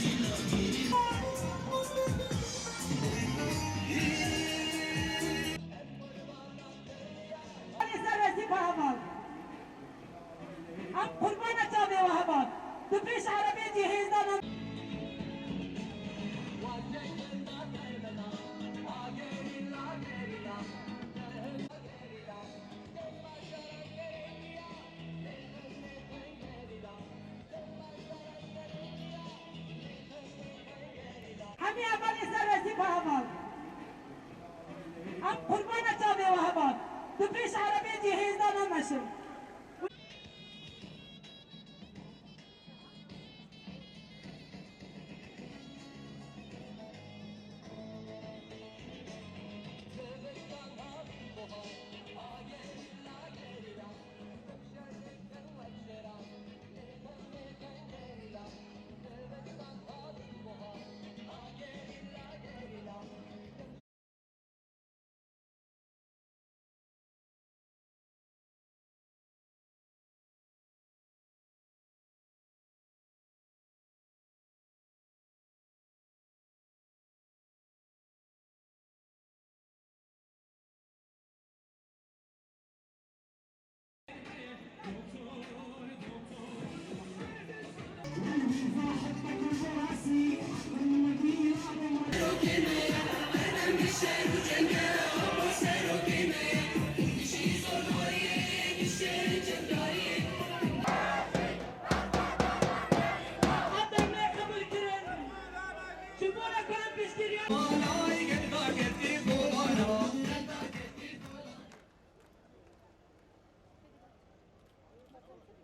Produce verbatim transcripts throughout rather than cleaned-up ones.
Li ser Resîfa heval. Em qurbana çavê we heval. Tu pêş erebê cihêz de ne. Hemî hevalê ser Resîfa heval. Em qurbana çavê we heval. Tu pêş erebê cihêz de nemeşin.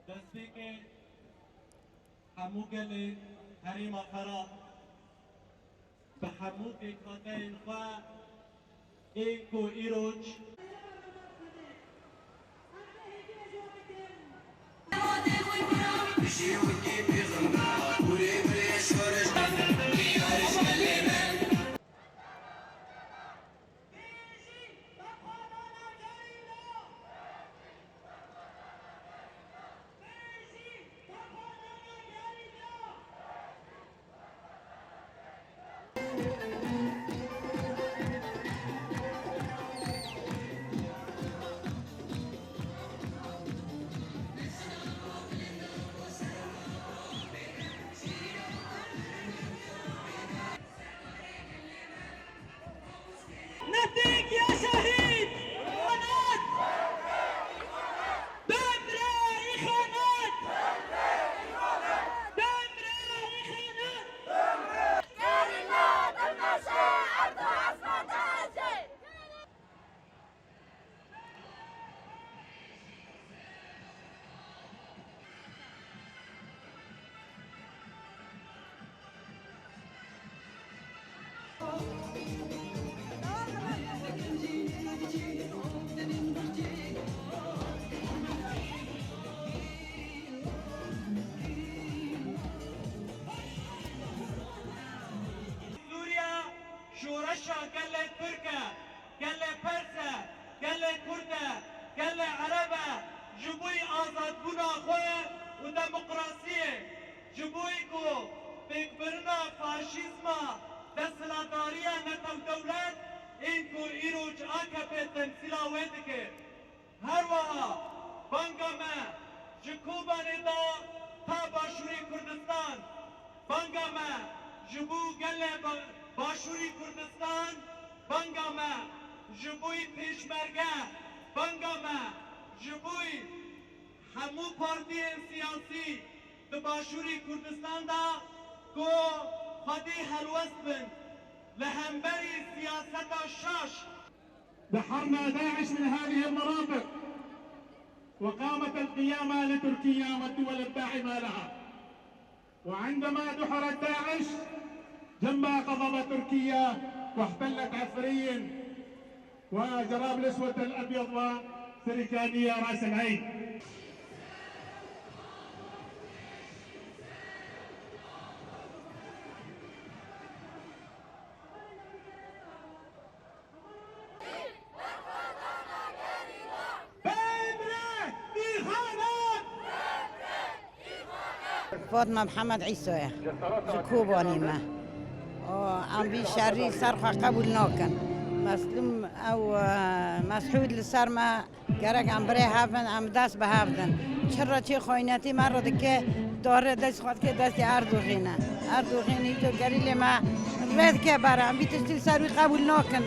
Destpêkê hemû gelê herêma Ferah bi hemû pêkhateyên xwe ên ku îroj Neftek ya şehîd! Îxanet! Demre îxanet! Demre îxanet! Gerîla dimeşe erd û esman dimeşe! Sûriye şoreşa gelê Tirk e. Gelê Pers e, gelê Kurd e, gelê Ereb e, ji bo azadbûna xwe û demokrasiyê, ji bo ku pêkbirina faşîzma desthilatdariya netewdewlet ên ku îroj A K P temsîla wê dike. Her wiha banga me ji Kobanê da ta Başûrê Kurdistan, banga me ji bo gelê Ba-, Başûrê Kurdistan, banga me ji bo pêşmerge, banga me ji bo hemû partiyên siyasî di Başûrê Kurdistan de ku xwedî helwest bin li hemberî siyaseta şaş. دحرنا داعش من هذه المناطق، وقامت القيامة لتركيا والدول الداعمة لها. وعندما دحرت داعش، جنبها قضبت تركيا واحتلت عفرين وجرابلس والأبيض وسريكانية راس العين. Fatma Mihemed Îsa ye. Ji Kobanê me. O, em vî şerî ser xwe qebûl nakin. Meslûm ew, e, Mesûd li ser me gerek em birê hev bin, em dest bi hev din. Çi re çi xaynetî me re dike, dare dest xwe dike destê Erdoxê ne. Erdoxê nîto gerîlê me rê dike ber, em vî tiştî li ser wî qebûl nakin.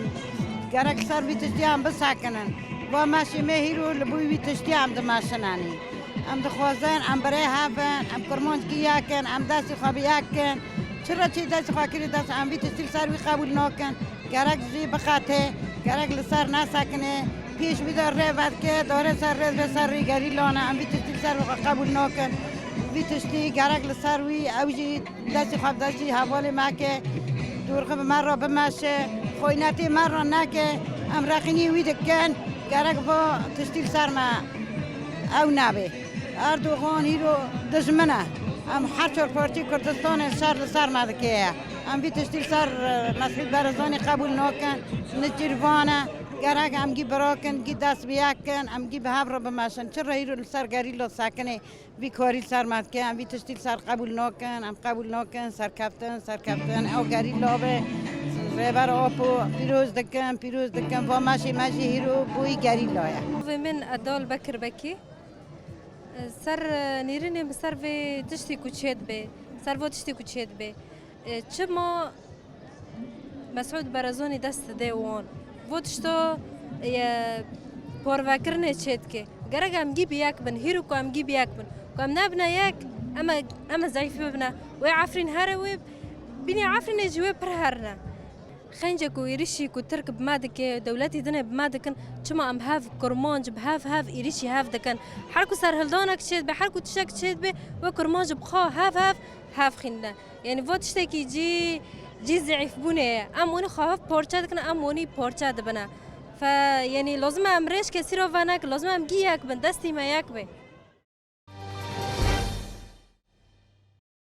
Gerek li ser vî tiştî em bisekinin. Va meşê me hîro li bo wî tiştî em dimeşinenî. Em dixwazin, em birê hev bin, em kurmancikî yek in, em destê xwe bi yek kin. Çi re çi destê xwe kirî dest, em vî tiştî li ser wî qebûl nakin. Gerek jî biqete, gerek li ser nesekine. Pêş wî de rê vedike, dare ser rê ve ser rê gerîla ne. Em vî tiştî li ser wî qebûl nakin. Vî tiştî gerek li ser wî, ew jî destê xwe bi destî hevalê me ke, dûrxi bi me re bimeşe, xweynetê me re neke, em reqînî wî dikin, gerek va tiştî li ser me ew nebe. Erdogan hîro dijmin e. Em her çar partî Kurdistanê şer li ser me dike ye. Em vî tiştî li ser, e, Mesûd Barzanî qebûl nakin, nêçîrvan e. Gerek em gî birakin, gî dest bi yek kin, em gî bi hev re bimeşin. Çi re hîro li ser gerîla sekine, vî karî li ser me dike, em vî tiştî li ser qebûl nakin, em qebûl nakin, serkeftin, serkeftin, ew gerîla be, Rêber Apo, pîroz dikin, pîroz dikin, va meşê me jî hîro bûyî gerîla ye. Navê min Edal Bekir Bekî. Ser, e, nêrînê bi ser vê tiştî ku çêdibe, ser vo tiştî ku çêdibe. E, çima Mesûd Barzanî dest dide wan? Vo tişta, e, parvekirinê çêdike. Gerek em gî bi yek bin, hîro ku em gî bi yek bin. Ku em nebine yek, em ê, em ê zeyf bibine. Wê Efrîn here wê, bînê Efrînê jî wê pir herine. Xence ku êrişî ku Tirk bi me dike, dewletî dinê bi me dikin, çima em hev kurmanc bi hev hev êrişî hev dikin? Her ku serhildanek çêdibe, her ku tiştek çêdibe, wê kurmanc bi xwe hev hev hev xînine. Yanî vo tiştekî cî, cî zeîfbûnê ye. Em wanî xwe hev parçe dikin, em wanî parçe dibine. Fe, yanî lazim e em rêj kesî re venekin, lazim e em gî yek bin, destî me yek be.